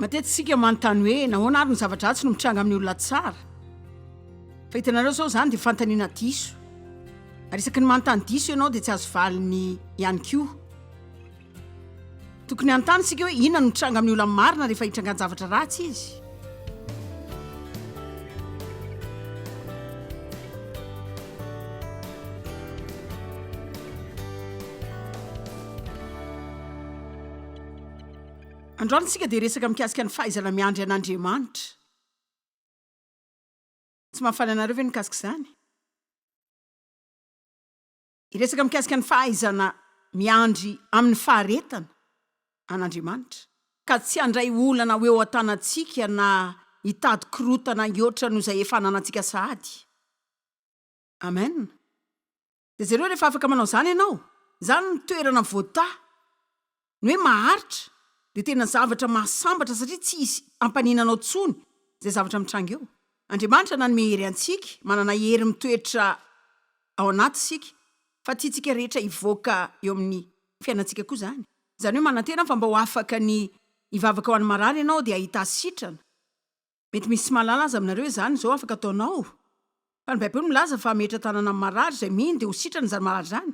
Matetika isika manontany hoe nahoana ary ny zava-dratsy no mitranga amin'ny olona tsara? Fa hitanareo izao, izany dia fanontaniana diso. Ary isaky ny manontany diso ianao dia tsy azo valiny ihany koa. Tokony hanontany isika hoe inona no mitranga amin'ny olona marina rehefa hitrangan-javatra ratsy izy? Androany isika dia hiresaka mikasika ny fahaizana miandry an'Andriamanitra. Tsy mahafaly anareo ve ny mikasika izany? Hiresaka mikasika ny fahaizana miandry amin'ny faharetana an'Andriamanitra, ka tsy handray olana ho eo an-tanantsika na hitady korotana hihoatra noho izay efa ananantsika sahady. Amen. Dia jereo rehefa afaka manao izany ianao. Izany no toerana voatahy. Ny hoe maharitra dia tena zavatra mahasambatra satria tsy hisy hampanina anao intsony izay zavatra mitranga eo. Andriamanitra nanome hery antsika, manana hery mitoetra ao anaty isika, fa tiantsika rehetra hivoaka eo amin'ny fiainantsika koa izany. Izany hoe manantena aho fa mba ho afaka ny hivavaka ho an'ny marary ianao dia hahita sitrana. Mety misy tsy mahalala aza aminareo hoe izany izao afaka ataonao. Fa ny baiboly milaza fa hametra tanana amin'ny marary izay mino dia ho sitrana izany marary izany.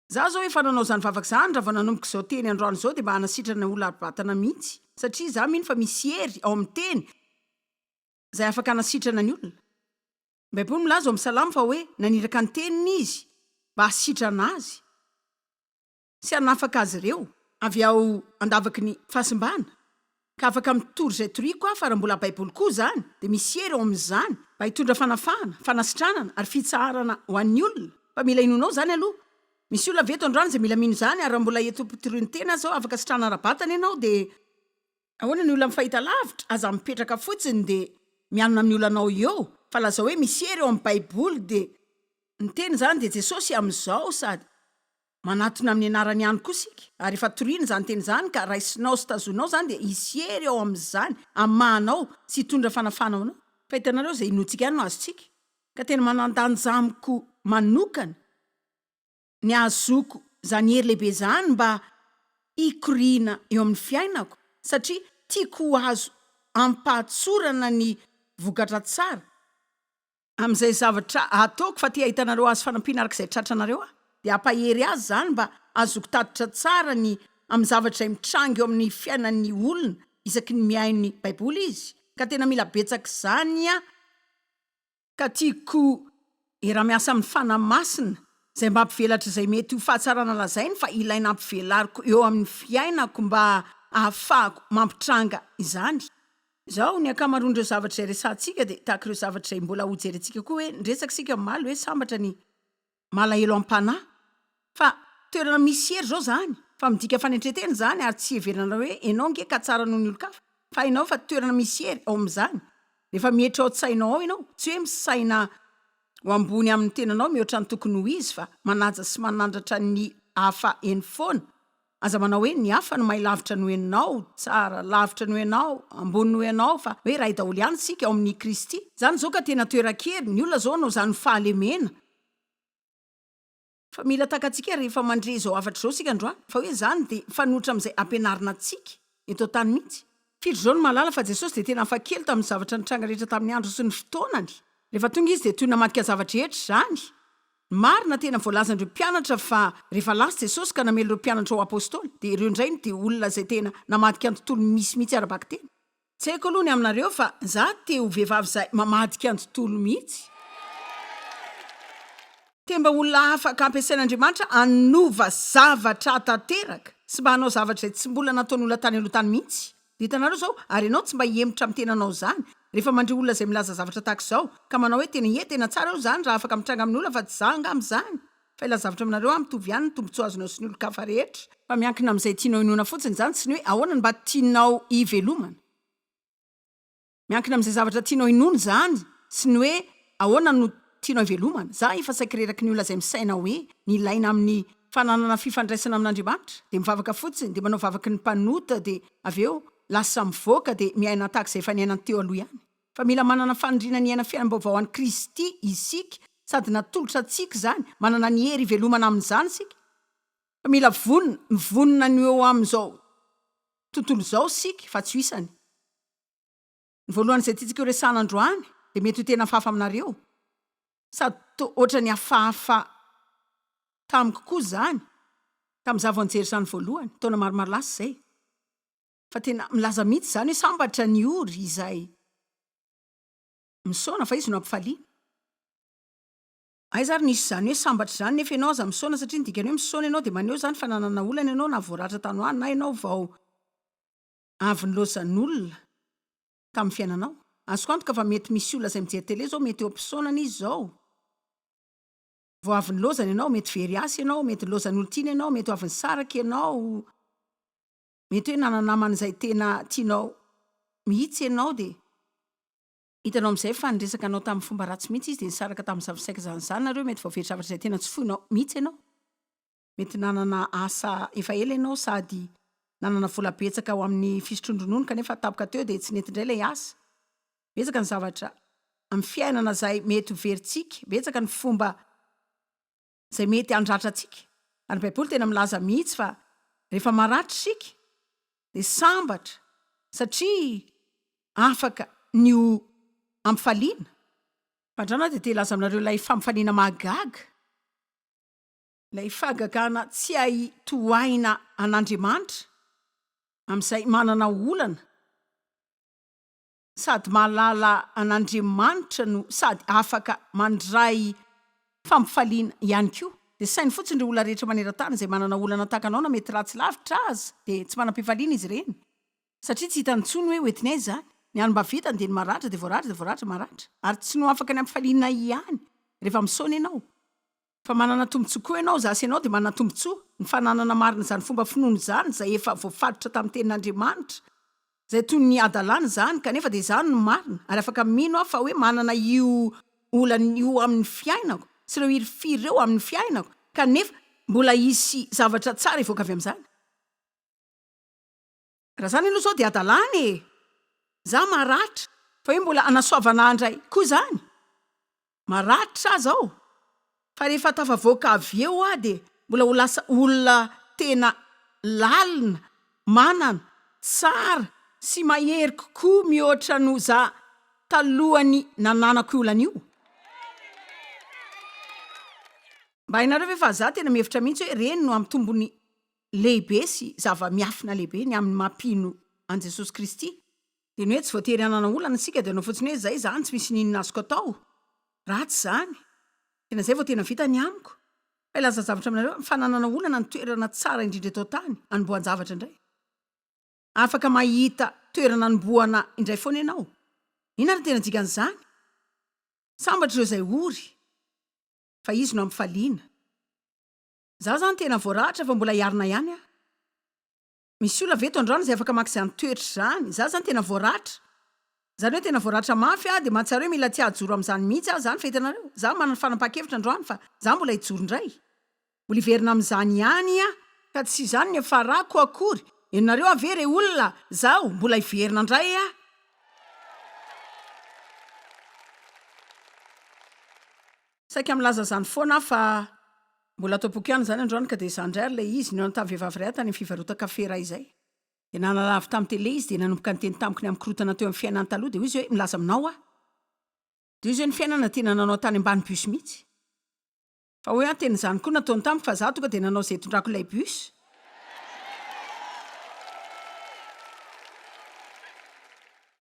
Za zao efa nanao izany vavaka izany raha vao nanomboka izao teny androany izao dia mba hanasitrana olona ara-batana mihitsy satria za mino fa misy hery ao amin'ny teny izay afaka hanasitrana ny olona. Ny baiboly milaza ao amin'ny salamo fa hoe naniraka ny teniny izy mba hasitrana azy. sy hanafaka azy ireo avy ao an-davaky ny fahasimbana, ka afaka mitory izay toriko aho fa raha mbola baiboly koa izany dia misy hery ao amin'izany mba hitondra fanafahana, fanasitranana ary fitsaharana ho an'ny olona, fa mila inoanao izany aloha. Misy olona ve eto androany izay mila mino izany ary raha mbola eto am-pitorian'ny tena aza aho afaka sitrana ara-batana ianao dia ahoana ny olona mifahita lavitra aza mipetraka fotsiny dia mianona amin'ny olanao eo fa lazao hoe misy hery ao amin'ny baiboly dia ny teny izany dia Jesosy amin'izao sady Manatona amin'ny anarany ihany koa isika, ary efa torina izany teny izany ka raisinao sy tazoninao izany dia hisy hery ao amin'izany hamaha anao sy hitondra fanafahana ho anao. Fa hitanareo, izay inoantsika ihany no azontsika. Ka tena manan-danja amiko manokana ny hahazoako izany hery lehibe izany mba hikoriana eo amin'ny fiainako, satria tiako ho azo amim-pahatsorana ny vokatra tsara, Amin'izay zavatra ataoko fa te hahita anareo hahazo fanampiana araka izay tratranareo aho, dia hampahery azy izany mba hahazoako tatitra tsara ny amin'ny zavatra izay mitranga eo amin'ny fiainan'ny olona isaky ny mihaino ny Baiboly izy, ka tena mila betsaka izany aho, ka tiako hiara-miasa amin'ny Fanahy Masina izay mba hampivelatra izay mety ho fahatsarana lazainy fa ilaina hampivelariko eo amin'ny fiainako mba hahafahako mampitranga izany. Izao, ny ankamaroan'ireo zavatra izay resahantsika dia tahaka ireo zavatra izay mbola hojerentsika koa hoe niresaka isika omaly hoe sambatra ny malahelo am-panahy. Fa toerana misy hery izao izany, fa midika fanetren-tena izany ary tsy hiheveranao hoe ianao ange ka tsara noho ny olon-kafa, fa hainao fa toerana misy hery ao amin'izany. Rehefa mihetra ao an-tsainao ao ianao, tsy hoe misaina ho ambony amin'ny tenanao mihoatra ny tokony ho izy fa manaja sy manandratra ny hafa eny foana. Aza manao hoe ny hafa no mahay lavitra noho ianao, tsara lavitra noho ianao, ambony noho ianao fa hoe iray daholo ihany isika ao amin'i Kristy. Izany izao ka tena toeran-kery, ny olona izao hanao izany ho fahalemena. Fa mila takatsika rehefa mandre izao hafatra izao isika androany fa hoe izany dia mifanohitra amin'izay ampianarina antsika eto an-tany mihitsy. Firy izao no mahalala fa Jesosy dia tena hafa kely tamin'ny zavatra nitranga rehetra tamin'ny andro sy ny fotoanany. Rehefa tonga Izy dia toy ny namadika zava-drehetra izany. Marina tena voalazan'ireo mpianatra fa rehefa lasa Jesosy ka namela ireo mpianatra ho apostoly dia ireo indray no dia olona izay tena namadika ny tontolo misy mihitsy ara-bakiteny. Tsy haiko aloha ny aminareo fa za te ho vehivavy izay mamadika ny tontolo mihitsy. Te mba olona afaka ampiasain'Andriamanitra hanova zavatra tanteraka sy mba hanao zavatra izay tsy mbola nataon'olona tany aloha tany mihitsy. Dia hitanareo izao, ary ianao tsy mba hihemotra amin'ny tenanao izany rehefa mandre olona izay milaza zavatra tahaka izao ka manao hoe tena ie tena tsara io izany raha afaka mitranga amin'olona fa tsy za angamba izany. Fa hilaza zavatra aminareo aho mitovy ihany ny tombotsoa azonao sy ny olon-kafa rehetra. Fa miankina amin'izay tianao inoana fotsiny izany sy ny hoe ahoana no mba tianao hivelomana. Miankina amin'izay zavatra tianao inoana izany sy ny hoe ahoana no tianao hivelomana. Za efa saiky reraky ny olona izay misaina hoe ny ilaina amin'ny fananana fifandraisana amin'Andriamanitra dia mivavaka fotsiny dia manao vavaky ny mpanota dia avy eo lasa mivoaka dia miaina tahaka izay efa niainany teo aloha ihany. Fa mila manana faniriana ny hiaina fiainam-baovao an'i Kristy isika, sady natolotra antsika izany, manana ny hery hivelomana amin'izany isika. Fa mila vonona, mivonona ny ho eo amin'izao. tontolo izao isika fa tsy ho isany. Ny voalohany izay tiantsika horesahana androany dia mety ho tena hafahafa aminareo, sady toa ohatran'ny hafahafa tamiko koa izany tamin'izaho vao nijery izany voalohany, taona maromaro lasa izay. Fa tena milaza mihitsy izany hoe sambatra ny ory izay misaona fa izy no ampifaliana. Aiza ary nisy izany hoe sambatra izany nefa ianao aza misaona satria ny dikany hoe misaona ianao dia maneho izany fa nanana olana ianao na voaratra tany ho any na ianao vao avy nilaozan'olona tamin'ny fiainanao. Azoko antoka fa mety misy olona izay mijery tele izao mety eo am-pisaonana izy izao. Vao avy nilaozana ianao, mety very asa ianao, mety nilaozan'olon-tiana ianao, mety ho avy nisaraka ianao, mety hoe nanana namana izay tena tianao mihitsy ianao dia Hitanao amin'izay fa niresaka anao tamin'ny fomba ratsy mihitsy izy dia nisaraka tamin'ny zava-saika izany izany nareo, mety voavery zavatra izay tena tsy foinao mihitsy ianao. Mety nanana asa efa ela ianao sady nanana vola betsaka ho amin'ny fisotroan-dronono kanefa tampoka teo dia tsy nety indray ilay asa. Betsaka ny zavatra amin'ny fiainana izay mety ho verintsika, betsaka ny fomba izay mety handratra antsika. Ary ny Baiboly tena milaza mihitsy fa rehefa maratra isika dia sambatra satria afaka ny ho ampifaliana. Fa andrana aho dia te hilaza aminareo ilay fampifaliana mahagaga, ilay fahagagana tsy hay tohaina an'Andriamanitra amin'izay manana olana. Sady mahalala an'Andriamanitra no sady afaka mandray fampifaliana ihany koa. Dia saino fotsiny ireo olona rehetra maneran-tany izay manana olana tahaka anao na mety ratsy lavitra aza dia tsy manam-pifaliana izy ireny satria tsy hitany intsony hoe hoentiny aiza izany. Ny hany mba vitany dia ny maratra dia voaratra dia voaratra maratra ary tsy no afaka ny hampifaliana ihany rehefa misaona ianao. Fa manana tombontsoa koa ianao, izaho sy ianao dia manana tombontsoa, ny fananana marina izany fomba finoana izany, izay efa voafaritra tamin'ny Tenin'Andriamanitra, izay toy ny hadalana izany, kanefa dia izany no marina, ary afaka mino aho fa hoe manana io olana io amin'ny fiainako, sy ireo hirifiry ireo amin'ny fiainako, kanefa mbola hisy zavatra tsara hivoaka avy amin'izany. Raha zany aloha zao dia hadalana e! Za maratra. Fa hoe mbola hanasoavana ahy ndray koa zany? Maratra aho zao fa rehefa tafavoaka avy eo aho dia mbola ho lasa olona tena lalina, manana, tsara sy mahery kokoa mihoatra noho za talohan'ny nananako io olana io. Mba hainareo ve fa za tena mihevitra mihitsy hoe reny no hampitombo ny lehibe sy zava-miafina lehibe ny amin'ny maha mpino an'i Jesosy Kristy, dia ny hoe tsy voatery hanana olana isika dia hanao fotsiny hoe izay izany tsy misy n'inona azoko atao, ratsy izany, tena izay vao tena vita ny amiko. Fa hilaza zavatra aminareo aho, ny fananana olana no toerana tsara indrindra eto an-tany hanombohan-javatra indray. Afaka mahita toerana hanombohana indray foana ianao. Inona ary no tena dikan'izany? Sambatra ireo izay ory, fa izy no hampifaliana. Za zany tena voaratra fa mbola hiarina ihany aho. Misy olona ve eto androany izay afaka maka izany toetra izany? Za zany tena voaratra. Izany hoe tena voaratra mafy aho dia mahatsiaro hoe mila tsy hahajoro amin'izany mihitsy aho izany fa hitanareo? Za manana fanapahan-kevitra androany fa za mbola hijoro indray. Mbola hiverina amin'izany ihany aho. Ka tsy izany ny hiafarako akory. Henonareo aho ve re olona? Zaho mbola hiverina indray aho. Saika milaza izany foana aho fa mbola ato am-poko ihany izany androany ka dia izany indray ary ilay izy, nihaona tamin'ny vehivavy iray aho tany amin'ny fivarotan-kafe iray izay. Dia nanala avy tamin'ny tele izy dia nanomboka niteny tamiko ny amin'ny korontana teo amin'ny fiainany taloha dia hoy izy hoe milaza aminao aho. Dia hoy izy hoe ny fiainana tena nanao tany ambany bus mihitsy. Fa hoy aho tena izany koa nataony tamiko fa izaho tonga dia nanao izay hitondrako ilay bus.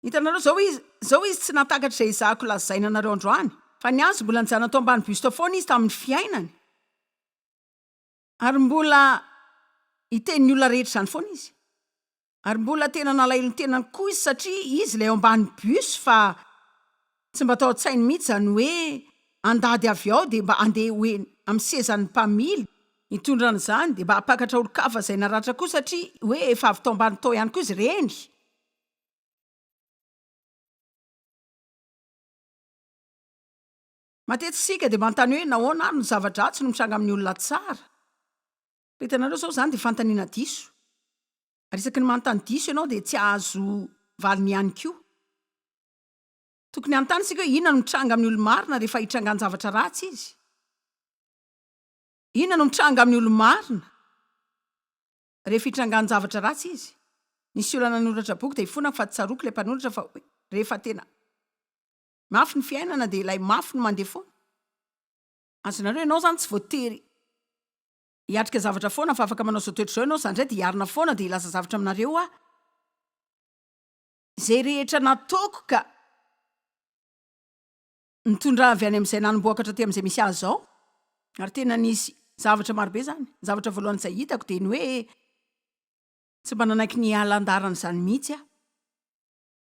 Hitanareo, zao izy, zao izy tsy nahatakatra izay ezahako lazaina anareo androany. Fa ny azy mbola nijanona tao ambany bus tao foana izy tamin'ny fiainany. Ary mbola hiteny ny olona rehetra izany foana izy. Ary mbola tena nalahelo ny tenany koa izy satria izy ilay ao ambany bus fa tsy mba tao an-tsainy mihitsy izany hoe handady avy ao dia mba handeha ho eny amin'ny sezan'ny mpamily hitondra an'izany dia mba hampakatra olon-kafa izay naratra koa satria hoe efa avy tao ambany tao ihany koa izy ireny. Matetika isika dia manontany hoe nahoana ary no zava-dratsy no mitranga amin'ny olona tsara? Fa hitanareo izao, izany dia fanontaniana diso. Ary isaky ny manontany diso ianao dia tsy hahazo valiny ihany koa. Tokony hanontany isika hoe inona no mitranga amin'ny olo-marina rehefa itrangan-javatra ratsy izy? Inona no mitranga amin'ny olo-marina rehefa itrangan-javatra ratsy izy? Nisy olona nanoratra boky dia ifonako fa tsaroako ilay mpanoratra fa hoe rehefa tena mafy ny fiainana dia ilay mafy no mandeha foana. Azonareo, ianao izany tsy voatery hiatrika zavatra foana fa afaka manao izao toetra izao ianao, za indray dia hiarina foana dia hilaza zavatra aminareo aho. Izay rehetra nataoko ka nitondra avy any amin'izay nanombohako hatraty amin'izay misy ahy izao. Ary tena nisy zavatra marobe izany. Ny zavatra voalohany izay hitako dia ny hoe tsy mba nanaiky ny hiala an-dalana izany mihitsy aho.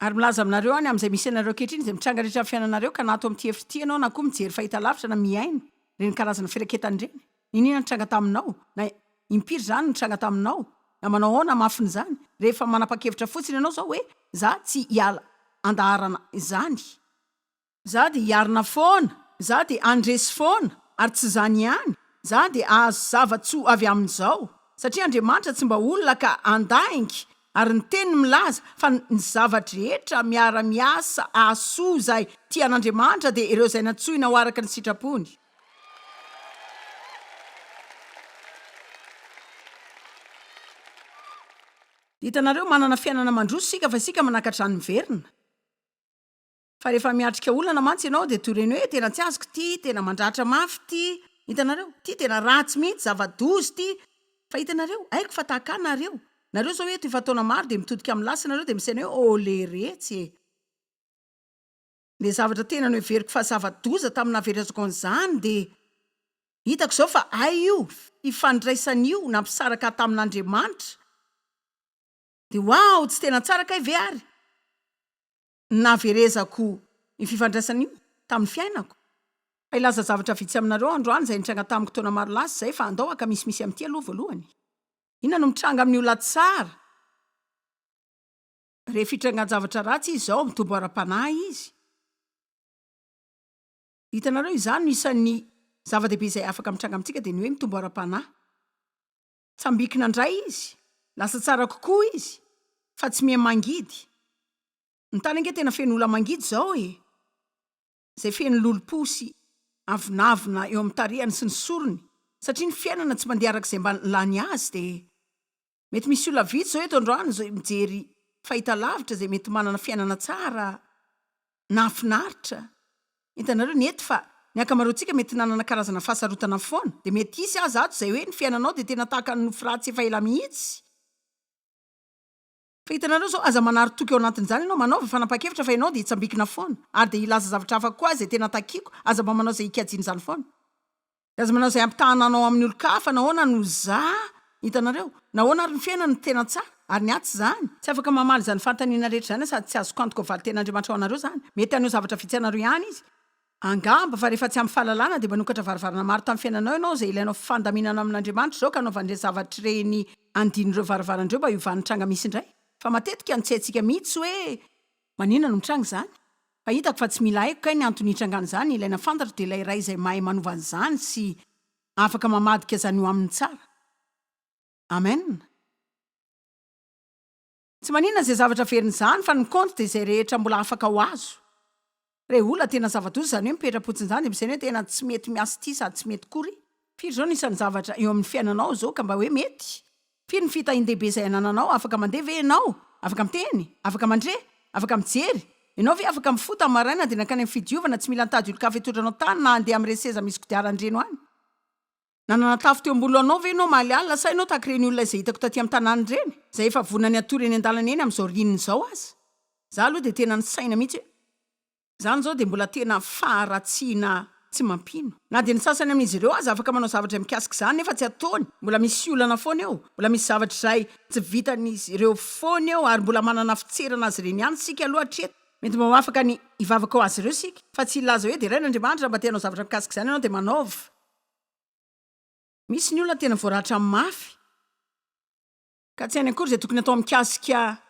Ary milaza aminareo aho ny amin'izay misy anareo ankehitriny, izay mitranga rehetra amin'ny fiainanareo, ka na ato amin'ity efitra ity ianao na koa mijery fahitalavitra na mihaino ireny karazana firaketana ireny, n'inon'inona nitranga taminao, na impiry izany nitranga taminao, na manao ahoana hamafin'izany, rehefa manapa-kevitra fotsiny ianao izao hoe, Za tsy hiala an-daharana izany. Za dia hiarina foana, za dia handresy foana, ary tsy izany ihany, za dia hahazo zava-tsoa avy amin'izao, satria Andriamanitra tsy mba olona ka handainga, ary ny teniny milaza fa ny zava-drehetra miara-miasa hahasoa izay tia an'Andriamanitra dia ireo izay nantsoina ho araka ny sitrapony. Hitanareo, manana fiainana mandroso isika fa isika manakatra ny miverina. Fa rehefa miatrika olana mantsy ianao dia toy ireny hoe tena tsy azoko ity, tena mandratra mafy ity, hitanareo? Ity tena ratsy mihitsy, zava-doza ity. Fa hitanareo, haiko fa tahaka ahy nareo. Nareo izao eto efa taona maro dia mitodika amin'ny lasa nareo dia misaina hoe oh leretsy e! Ilay zavatra tena noheveriko fa zava-doza tamin'ny nahaverezako an'izany dia hitako izao fa hay io fifandraisana io nampisaraka ahy tamin'Andriamanitra. Dia waouh tsy tena tsara kay ve ary? nahaverezako io fifandraisana io tamin'ny fiainako. Fa hilaza zavatra vitsy aminareo aho androany izay nitranga tamiko taona maro lasa izay fa andao haka misimisy amin'ity aloha voalohany. Inona no mitranga amin'ny olona tsara rehefa itrangan-javatra ratsy izy izao? Mitombo ara-panahy izy. Hitanareo, izany no isan'ny zava-dehibe izay afaka mitranga amintsika dia ny hoe mitombo ara-panahy. Tsambikina indray izy, lasa tsara kokoa izy, fa tsy miha mangidy. Ny tany ange tena feno olona mangidy izao e! Izay feno lolompo sy avonavona eo amin'ny tarehany sy ny sorony, satria ny fiainana tsy mandeha araka izay mba nilany azy dia mety misy olona vitsy izao eto androany izay mijery fahitalavitra izay mety manana fiainana tsara Nahafinaritra. Hitanareo, nety fa ny ankamaroantsika mety nanana karazana fahasarotana foana. Dia mety hisy aza ato izay hoe ny fiainanao dia tena tahaka ny nofy ratsy efa ela mihitsy. Fa hitanareo izao, aza manary toky ao anatin'izany ianao, manaova fanapahan-kevitra fa ianao dia hitsambikina foana. Ary dia hilaza zavatra hafa koa aho izay tena takiako, aza mba manao izay hikajiana izany foana. Aza manao izay hampitahana anao amin'ny olon-kafa, nahoana no za? Hitanareo? Nahoana ary ny fiainana no tena tsara, ary ny ahy tsy izany? Tsy afaka mamaly izany fanontaniana rehetra izany aho sady tsy azoko antoka ho valin-tenin'Andriamanitra ho anareo izany. Mety haneho zavatra vitsy anareo ihany Izy. Angamba, fa rehefa tsy ampy fahalalana dia manokatra varavarana maro tamin'ny fiainanao ianao izay ilainao fandaminana amin'Andriamanitra izao ka hanaovan'ireny zavatra ireny andin'ireo varavarana ireo mba hiovan'ny tranga misy indray. Fa matetika no tsy haintsika mihitsy hoe maninona no mitranga izany. Fa hitako fa tsy mila haiko kay ny antony hitrangan'izany, ilaina fantatro dia ilay iray izay mahay manova an'izany sy afaka mamadika izany ho aminy tsara. Amen. Tsy maninona izay zavatra verin'izany fa ny mikaonty dia izay rehetra mbola afaka ho azo. Re olona tena zava-doza izany hoe mipetra-potsiny izany dia misaina hoe tena tsy mety miasa ity sady tsy mety kory. Firy izao ny isan'ny zavatra eo amin'ny fiainanao izao ka mba hoe mety? Firy ny fitahian-dehibe izay anananao? Afaka mandeha ve ianao? Afaka miteny? Afaka mandre? Afaka mijery? Ianao ve afaka mifoha tamin'ny maraina dia nankany amin'ny fidiovana, tsy mila nitady olon-kafa hitondra anao tany na handeha amin'ireny seza misy kodiarana ireny ho any? Nanana tafo teo ambony lohanao ve ianao omaly alina sa ianao tahaka ireny olona izay hitako taty amin'ny tanàna ireny, izay efa vonona ny hatory eny an-dalana eny amin'izao ririnina izao aza? Izaho aloha dia tena nisaina mihitsy hoe. Izany izao dia mbola tena faharatsiana tsy mampino. Na dia ny sasany amin'izy ireo aza afaka manao zavatra mikasika izany nefa tsy ataony. Mbola misy olana foana eo, mbola misy zavatra izay tsy vitan'izy ireo foana eo ary mbola manana fitserana azy ireny ihany isika aloha hatreto. Mety mba ho afaka ny hivavaka ho azy ireo isika, fa tsy hilaza hoe deraina Andriamanitra raha mba te hanao zavatra mikasika izany ianao dia manaova. Misy ny olona tena voaratra mafy ka tsy hainy akory izay tokony hatao mikasika.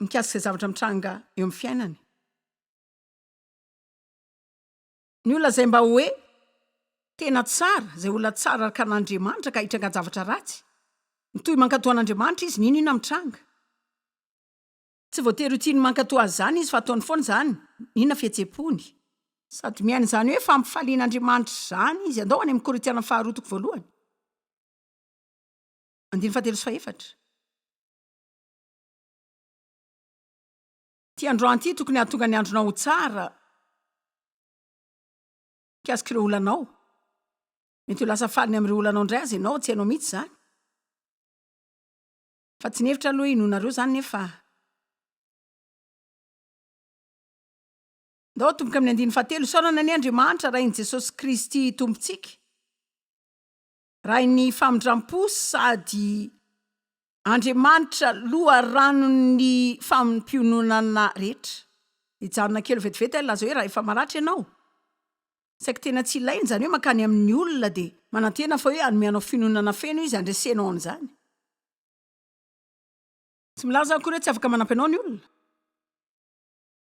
mikasika izay zavatra mitranga eo amin'ny fiainany. Ny olona izay mba hoe tena tsara, izay olona tsara araka an'Andriamanitra ka hitrangan-javatra ratsy, mitohy mankatò an'Andriamanitra izy, n'inon'inona mitranga. Tsy voatery ho tiany mankatò azy izany izy fa ataony foana izany, n'inona fihetseham-pony. Sady miaina izany hoe fampifalian'Andriamanitra izany izy. Andao any amin'ny Korintiana faharoa toko voalohany, andininy fahatelo sy fahefatra. Ity androany ity tokony hahatonga ny andronao ho tsara mikasika ireo olanao. Mety ho lasa faly ny amin'ireo olanao indray aza ianao, tsy hainao mihitsy izany. Fa tsy nihevitra aloha inoanareo izany nefa. Ndao atomboka amin'ny andininy fahatelo, Isaorana anie Andriamanitra Rain'i Jesosy Kristy Tompontsika, Rain'ny famindram-po sady Andriamanitra loharanon'ny fampiononana rehetra. Hijanona kely vetivety aho hilaza hoe raha efa maratra ianao, saiky tena tsy ilaina izany hoe mankany amin'ny olona dia manantena fa hoe hanome anao fiononana feno izy handresenao an'izany. Tsy milaza aho akory hoe tsy afaka manampy anao ny olona.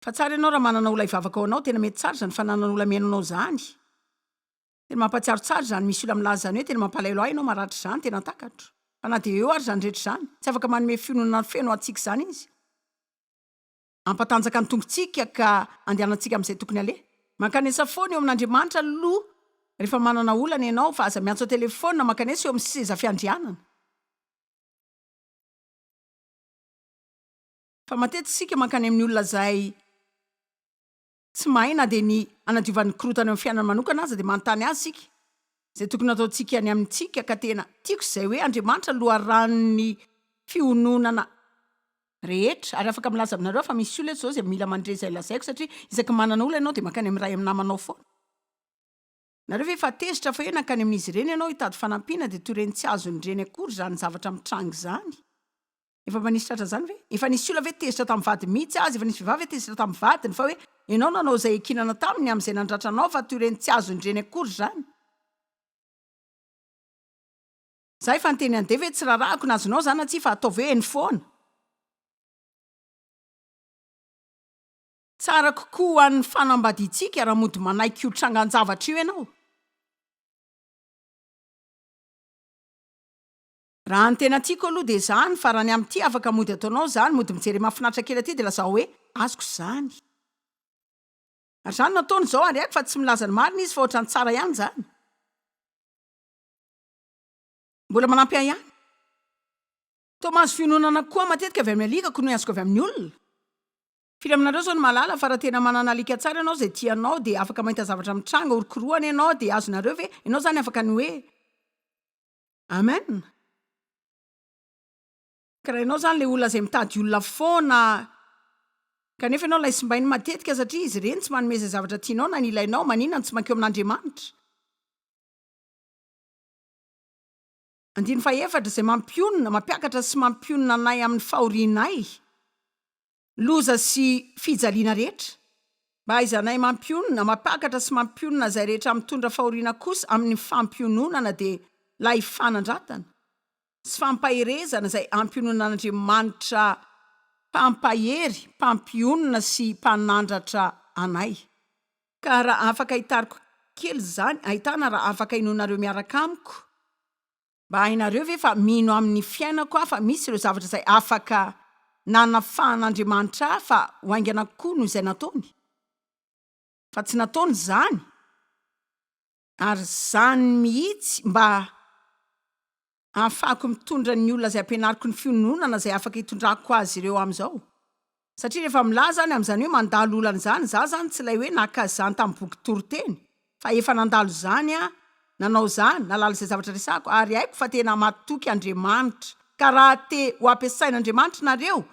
Fa tsara ianao raha manana olona hivavaka ho anao, tena mety tsara izany fananana olona mihaino anao izany. Tena mampahatsiaro tsara izany misy olona milaza izany hoe tena mampalahelo ahy ianao maratra izany, tena takatro. Fa na dia eo ary izany rehetra izany, tsy afaka manome fiononana feno antsika izany izy. Hampatanjaka ny tongotsika ka handehanantsika amin'izay tokony aleha. Mankanesa foana eo amin'Andriamanitra aloha rehefa manana olana ianao fa aza miantso an-telefaonina, mankanesa eo amin'ny seza fiandrianana. Fa matetika isika mankany amin'ny olona izay tsy mahay na dia ny hanadiovany ny korontana eo amin'ny fiainany manokana aza dia manontany azy isika izay tokony hataontsika ny amintsika ka tena tiako izay hoe Andriamanitra loharanon'ny fiononana rehetra ary afaka milaza aminareo aho fa misy olona eto izao izay mila mandre izay lazaiko satria isaky ny manana olana ianao dia mankany amin'ny iray amin'ny namanao foana. Nareo ve efa tezitra fa hoe nankany amin'izy ireny ianao hitady fanampiana dia toy ireny tsy azon'ireny akory izany zavatra mitranga izany? Efa mba nisy tratra zany ve? Efa nisy olona ve tezitra tamin'ny vadiny mihitsy aza? Efa nisy vehivavy ve tezitra tamin'ny vadiny fa hoe ianao nanao izay hiankinana taminy amin'izay nandratra anao fa toy ireny tsy azon-dreny akory izany? Za efa niteny an'i Dave hoe tsy rarahako na azonao zany na tsia fa ataovy hoe eny foana. Tsara kokoa ho an'ny fanambadiantsika raha mody manaiky io trangan-javatra io ianao. Raha ny tena tiako aloha dia izany fa raha ny amin'ity afaka mody ataonao izany, mody mijere mahafinaritra kely aty dia lazao hoe azoko izany. Ary izany no ataony izao ary haiko fa tsy milaza ny marina izy fa ohatran'ny tsara ihany izany. Mbola manampy ahy ihany. Toa mahazo fiononana kokoa matetika avy amin'ny alikako noho ny azoko avy amin'ny olona. Firy aminareo izao no mahalala fa raha tena manana alika tsara ianao izay tia anao dia afaka mahita zavatra mitranga, orokorohana ianao dia azonareo ve? Ianao izany afaka ny hoe. Amen! Ka raha ianao izany ilay olona izay mitady olona foana kanefa ianao ilay simbainy matetika satria izy ireny tsy manome izay zavatra tianao na ny ilainao, maninona no tsy mankeo amin'Andriamanitra? Andininy fahefatra, izay mampionona, mampiakatra sy mampionona anay amin'ny fahorianay. Loza sy fijaliana rehetra. Mba hahaizanay mampionona, mampakatra sy mampionona izay rehetra mitondra fahoriana kosa amin'ny fampiononana dia ilay fanandratana sy fampaherezana izay ampiononan'Andriamanitra mpampahery, mpampionona sy mpanandratra anay. Ka raha afaka hitariko kely izany, ahitana raha afaka inoanareo miaraka amiko. Mba hainareo ve fa mino amin'ny fiainako aho fa misy ireo zavatra izay afaka nanafahan'Andriamanitra ahy fa ho haingana kokoa noho izay nataony? Fa tsy nataony izany, ary izany mihitsy mba ahafahako mitondra ny olona izay ampianariko ny fiononana izay afaka hitondrako azy ireo amin'izao. Satria rehefa milaza any amin'izany hoe mandalo olana izany, za zany tsy ilay hoe naka izany tamin'ny boky toriteny, fa efa nandalo izany aho, nanao izany, nahalala izay zavatra resahako, ary haiko fa tena matoky Andriamanitra. Ka raha te ho ampiasain'Andriamanitra nareo,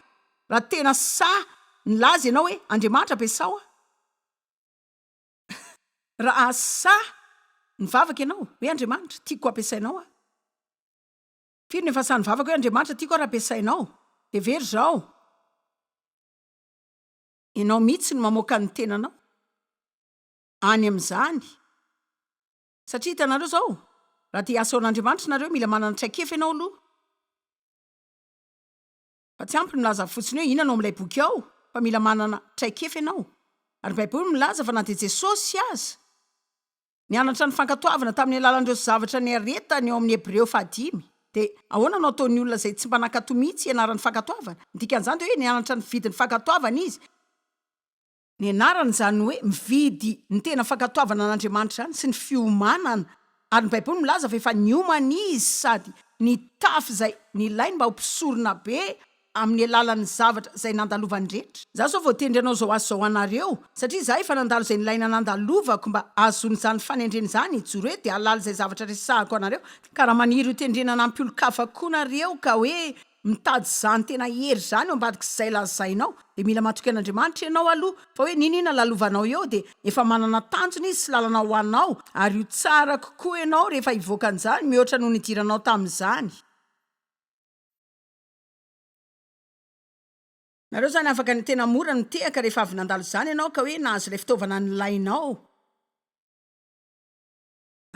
raha tena sahy nilaza ianao hoe Andriamanitra ampiasao aho, raha sahy nivavaka ianao hoe Andriamanitra tiako ho ampiasainao aho, Firy no efa sahy nivavaka hoe Andriamanitra tiako aho raha ampiasainao? Hevero izao, ianao mihitsy no mamoaka ny tenanao any amin'izany. Satria hitanareo izao, raha te hiasa ho an'Andriamanitra nareo, mila manana traikefa ianao aloha. Fa tsy ampy ny milaza fotsiny hoe inona no ao amin'ilay boky ao, fa mila manana traikefa ianao. Ary ny Baiboly milaza fa na dia Jesosy aza, Nianatra ny fankatoavana tamin'ny alalan'ireo zavatra niaretany eo amin'ny Hebreo fahadimy. Dia ahoana no ataon'ny olona izay tsy mba nankatò mihitsy hianarany fankatoavana? Ny dikan'izany dia hoe nianatra nividy ny fankatoavana izy. Nianarany izany hoe mividy ny tena fankatoavana an'Andriamanitra izany sy ny fiomanana. Ary ny Baiboly milaza fa efa niomana izy sady nitafy izay nilainy mba ho mpisoronabe. amin'ny alalan'ny zavatra izay nandalovany rehetra. Izaho izao voatendry hanao izao asa izao ho anareo, satria izaho efa nandalo izay nilaina nandalovako mba hahazoana izany fanendrena izany, hijoro eto dia hahalala izay zavatra resahako anareo. Ka raha maniry ho tendrena hanampy olon-kafa koa nareo ka hoe mitady izany tena hery izany ao ambadik'izay lazainao dia mila matoky an'Andriamanitra ianao aloha fa hoe n'inon'inona lalovanao eo dia efa manana tanjona izy sy lalana ho anao ary ho tsara kokoa ianao rehefa hivoaka an'izany mihoatra noho nidiranao tamin'izany. Nareo izany afaka ny tena mora ny mitehaka rehefa avy nandalo izany ianao ka hoe nahazo ilay fitaovana nilainao.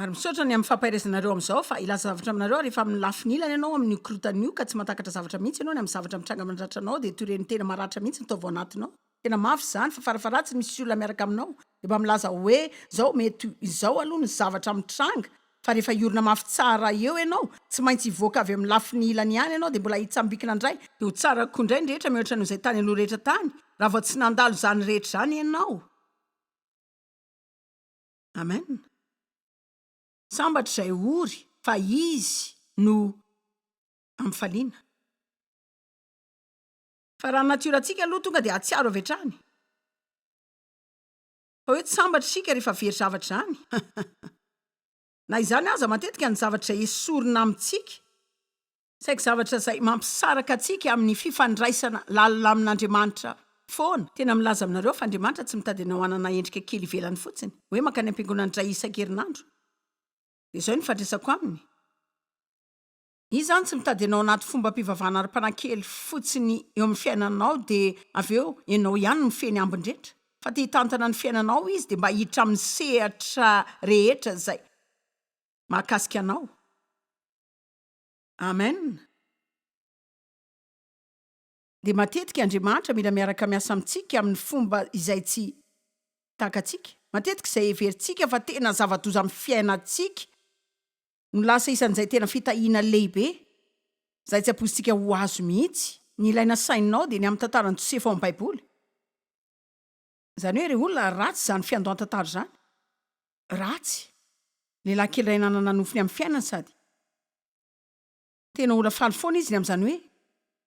Ary misaotra ny amin'ny fampaherezanareo amin'izao fa hilaza zavatra aminareo aho rehefa amin'ny lafiny ilany ianao amin'io korontana io ka tsy mahatakatra zavatra mihitsy ianao ny amin'ny zavatra mitranga mandratra anao dia toy ireny tena maratra mihitsy ny taova ao anatinao. Tena mafy izany fa farafaharatsiny misy olona miaraka aminao dia mba milaza hoe zao mety izao aloha ny zavatra mitranga fa rehefa hiorina mafy tsara eo ianao tsy maintsy hivoaka avy amin'ny lafiny ilany ihany ianao dia mbola hitsambikina indray dia ho tsara kokoa indray ny rehetra mihoatra noho izay tany aloha rehetra tany raha vao tsy nandalo izany rehetra izany ianao. Amen. Sambatra izay ory fa izy no ampifaliana. Fa raha ny natiorantsika aloha tonga dia hahatsiaro avy hatrany fa hoe tsy sambatra isika rehefa very zavatra izany. Na izany aza matetika ny zavatra izay esorina amintsika Saiky zavatra izay mampisaraka antsika amin'ny fifandraisana lalina amin'Andriamanitra foana. Tena milaza aminareo aho fa Andriamanitra tsy mitady anao hanana endrika kely ivelany fotsiny, hoe mankany am-piangonana indray isan-kerinandro. Dia izao no ifandraisako aminy. Izy izany tsy mitady anao anaty fombam-pivavahana ara-panahy kely fotsiny eo amin'ny fiainanao dia avy eo ianao ihany no mifehy ny ambiny rehetra. Fa te hitantana ny fiainanao Izy dia mba hiditra amin'ny sehatra rehetra izay mahakasika anao. Amen. Dia matetika Andriamanitra mila miaraka miasa amintsika amin'ny fomba izay tsy takatsika. Matetika izay heverintsika fa tena zava-doza amin'ny fiainantsika no lasa isan'izay tena fitahiana lehibe izay tsy ampoizintsika ho azo mihitsy. Ny ilaina saininao dia ny amin'ny tantaran'i Josefa ao amin'ny Baiboly. Izany hoe ry olona, ratsy izany fiandohan-tantara izany. Ratsy. Lehilahy kely iray nanana nofy ny amin'ny fiainany sady. Tena olona faly foana izy ny amin'izany hoe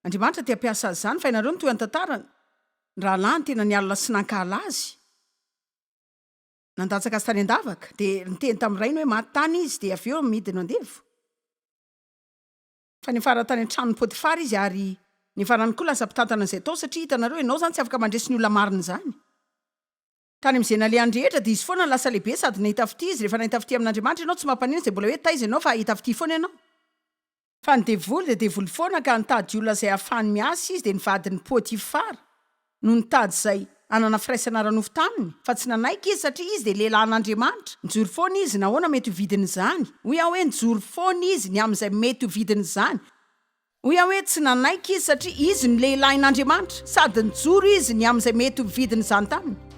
Andriamanitra te hampiasa azy izany fa ianareo no toy ny tantarany, ny rahalahiny tena nialona sy nankahala azy, nandatsaka azy tany an-davaka, dia niteny tamin'ny rainy hoe maty tany izy dia avy eo amidiny ho andevo. Fa niafara tany an-tranon'i Potifara izy ary niafarany koa lasa mpitantana an'izay tao satria hitanareo ianao izany tsy afaka mandresy ny olona marina izany. Tany amin'izay nalehany rehetra dia izy foana no lasa lehibe sady nahita fitia izy, rehefa nahita fitia amin'Andriamanitra ianao tsy mampaninona izay mbola hoe taiza ianao fa hahita fitia foana ianao. Fa ny devoly dia devoly foana ka nitady olona izay hahafahany miasa izy dia ny vadin'i Potifara no nitady izay hanana firaisana ara-nofo taminy fa tsy nanaiky izy satria izy dia lehilahin'Andriamanitra, nijoro foana izy nahoana mety ho vidin'izany, hoy aho hoe nijoro foana izy ny amin'izay mety ho vidin'izany, Hoy aho hoe tsy nanaiky izy satria izy no lehilahin'Andriamanitra, sady nijoro izy ny amin'izay mety ho vidin'izany taminy.